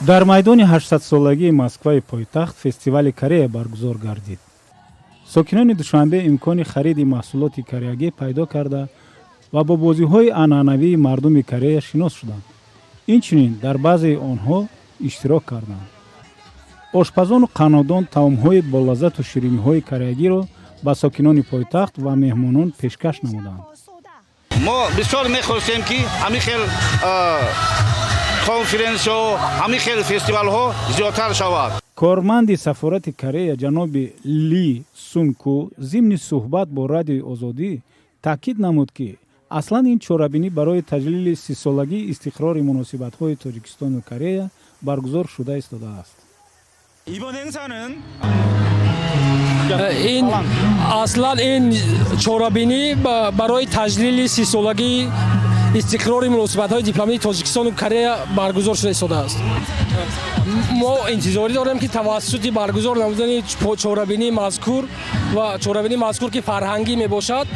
Дар майдони 800-солагии Москваи пойтахт фестивали Корея баргузор гардид. Сокинони Душанбе имкони хариди маҳсулоти кореягӣ пайдо карда ва бо бозиҳои анъанавии мардуми Корея шинос шуданд, инчунин дар баъзеи онҳо иштирок карданд. Ошпазону қаннодон таомҳои болаззату шириниҳои кореягиро ба сокинони пойтахт ва меҳмонон пешкаш намуданд. Мо бисёр мехостем, ки ҳамин хел конференсиҳо, ҳамин хел фестивалҳо зиёдтар шавад. Корманди сафорати Корея ҷаноби Ли Сунку зимни суҳбат бо Радиои Озодӣ таъкид намуд, ки аслан ин чорабинӣ барои таҷлили 30-солагии истиқрори муносибатҳои Тоҷикистону Корея баргузор шуда истодааст. 이번 행사는 Ин аслан ин чорабинӣ барои таҷлили 30-солагии истиқрори муносибатҳои дипломатии Тоҷикистону Корея баргузор шуда истодааст. Мо интизорӣ дорем, ки тавассути баргузор намудани чорабинии мазкур ва чорабинии мазкур, ки фарҳангӣ мебошад,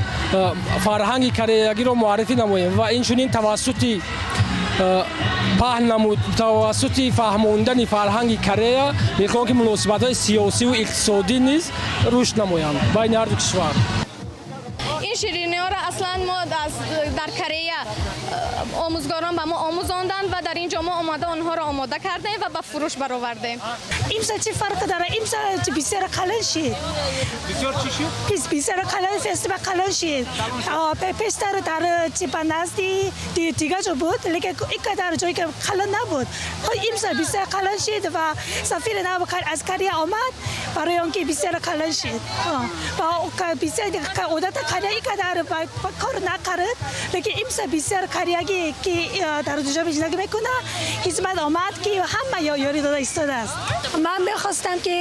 фарҳанги кореягиро муаррифӣ намоем ва инчунин тавассути паҳн намуд, тавассути фаҳмондани фарҳанги Корея мехоҳем, ки муносибатҳои сиёсиву иқтисодӣ низ рушд намоянд байни ҳарду кишвар. Ин шириниҳоро аслан мо дар Корея омӯзгорон ба мо омӯзонданд ва дар ин ҷо мо омада онҳоро омода кардем ва ба фурӯш баровардем. Имсол чӣ фарқ дорад? Имсол бисёр калон шид. Бисёр чӣ шуд? Бисёр калон, фестивал калон шид. Пештар дар чи ба назди дигар ҷо буд, лекин ин қадар ҷое ки калон набуд. Имсол бисёр калон шид ва сафири нав аз Корея омад, барои он ки бисёр калон шид ва бисёр одата Корея ин қадар кор накард, лекин имсол бисёр кореягӣ, ки дар Душанбе зиндагӣ мекунад, хизмат омад, ки ҳама ёрӣ дода истодааст. Ман мехостам, ки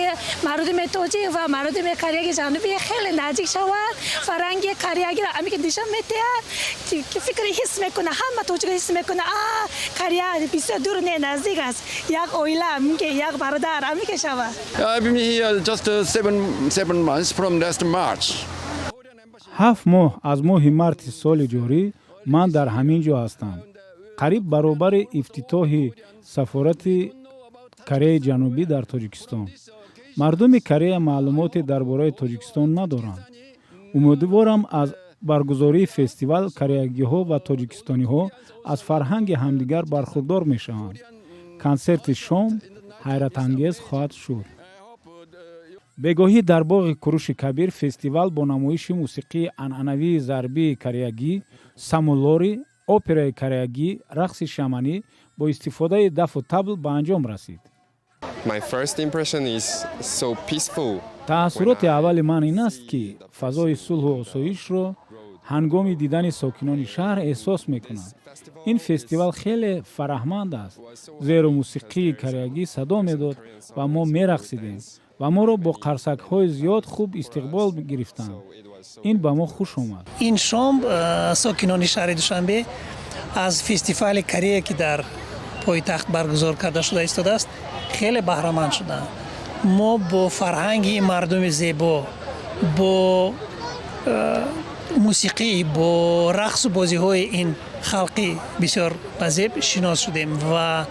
мардуми тоҷик ва мардуми Кореяи Ҷанубӣ хеле наздик шавад. Фарҳанги кореягиро ами ки нишон медиҳад, ки фикри ҳис мекунад, ҳама тоҷик ҳис мекунад, а Корея бисёр дур не, наздик аст, як оила, мумкин як бародар ами ки шавад. I've been here just 7 months from last March. 7 моҳ аз моҳи марти соли ҷорӣ ман дар ҳамин ҷо ҳастам, қариб баробари ифтитоҳи сафорати Кореяи Ҷанубӣ дар Тоҷикистон. Мардуми Корея маълумоте дар бораи Тоҷикистон надоранд. Умедворам, аз баргузории фестивал кореягиҳо ва тоҷикистониҳо аз фарҳанги ҳамдигар бархурдор мешаванд. Консерти шом ҳайратангез хоҳад шуд. Бегоҳӣ дар боғи Куруши Кабир фестивал бо намоиши мусиқии анъанавии зарбии кореягӣ самулори, операи кореягӣ, рақси шаманӣ бо истифодаи дафу табл ба анҷом расид. My first impression is so peaceful. Таассуроти аввали ман ин аст, ки фазои сулҳу осоишро ҳангоми дидани сокинони шаҳр эҳсос мекунад. Ин фестивал хеле фараҳманд аст, зеро мусиқии кореягӣ садо медод ва мо мерақсидем ва моро бо қарсакҳои зиёд хуб истиқбол гирифтанд. Ин ба мо хуш омад. Ин шом сокинони шаҳри Душанбе аз фестивали Корея, ки дар пойтахт баргузор карда шуда истодааст, хеле баҳраманд шуданд. Мо бо фарҳанги мардуми зебо, бо мусиқӣ, бо рақсу бозиҳои ин халқи бисёр базеб шинос шудем ва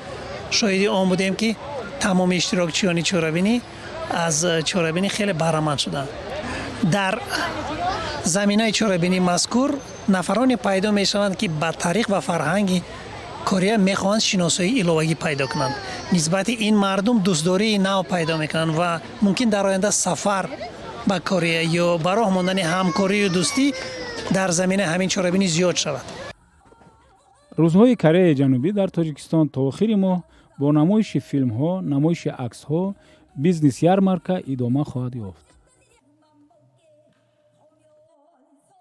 шоҳиди он будем, ки тамоми иштирокчиёни чорабинӣ аз чорабинӣ хеле баҳраманд шуданд. Дар заминаи чорабинии мазкур нафароне пайдо мешаванд, ки ба таърих ва фарҳанги Корея мехоҳанд шиносоии иловагӣ пайдо кунанд, нисбати ин мардум дӯстдории нав пайдо мекунанд ва мумкин дар оянда сафар ба Корея ё ба роҳ мондани ҳамкорию дӯстӣ дар заминаи ҳамин чорабинӣ зиёд шавад. Рӯзҳои Кореяи Ҷанубӣ дар Тоҷикистон то охири моҳ бо намоиши филмҳо, намоиши аксҳо, бизнес ярмарка идома хоҳад ёфт.